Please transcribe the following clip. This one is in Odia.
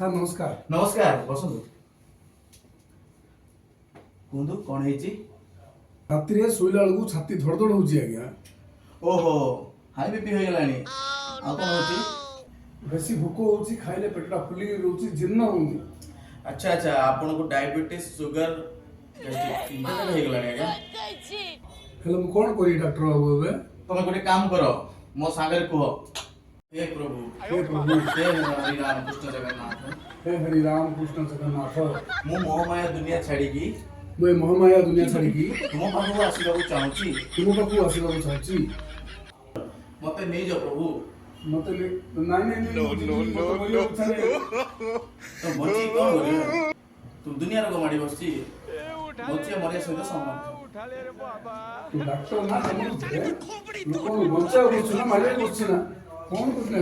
ସାର୍ ନମସ୍କାର। ନମସ୍କାର, ବସନ୍ତୁ। କୁହନ୍ତୁ, କ'ଣ ହେଇଛି? ରାତିରେ ଶୋଇଲା ବେଳକୁ ଛାତି ଧଡ଼ ଧଡ଼ ହଉଛି ଆଜ୍ଞା। ଓହୋ, ହାଇ ବିପି ହେଇଗଲାଣି। ଆଉ କ'ଣ ହଉଛି? ବେଶୀ ଭୋକ ହଉଛି, ଖାଇଲେ ପେଟଟା ଫୁଲିକି ରହୁଛି, ଜୀର୍ଣ୍ଣ ହଉନି। ଆଚ୍ଛା, ଆପଣଙ୍କୁ ଡାଇବେଟିସ୍, ସୁଗାର, ତିନିଟା ଯାକ ହେଇଗଲାଣି ଆଜ୍ଞା। ହେଲେ ମୁଁ କ'ଣ କରିବି ଡାକ୍ତର ବାବୁ ଏବେ? ତମେ ଗୋଟେ କାମ କର, ମୋ ସାଙ୍ଗରେ କୁହ, ହେ ପ୍ରଭୁ। ହେ ପ୍ରଭୁ। ହେ ହରି ରାମ କୃଷ୍ଣ ଜଗନ୍ନାଥ। ହେ ହରି ରାମ କୃଷ୍ଣ ଜଗନ୍ନାଥ। ମୁଁ ମୋହମାୟା ଦୁନିଆ ଛାଡ଼ିକି ମୁଁ ଏ ମହାମାୟା ଦୁନିଆ ଛାଡ଼ିକି ତୁମ ପାଖକୁ ଆସିବାକୁ ଚାହୁଁଛି। ତୁମ ପାଖକୁ ଆସିବାକୁ ଚାହୁଁଛି। ମତେ ନେଇଯାଅ ପ୍ରଭୁ। ମତେ ନାଇଁ ନାଇଁ ନାଇଁ, ମତେ ମରିବାକୁ ଇଚ୍ଛା ନାହିଁ। ତ ବଞ୍ଚି କଣ କରିବ? ତୁ ଦୁନିଆ ରୋଗ ମାଡ଼ି ବସିଛି। ବଞ୍ଚିବା ମରିବା ସହିତ ସମାନ। ତୁ ଡାକ୍ତର ନା ତମକୁ ଲୋକଙ୍କୁ ବଞ୍ଚାଇବାକୁ ବସୁଛୁ ନା ମାରିବାକୁ ବସୁଛୁ ନା କଣ କରୁଛୁ ନା?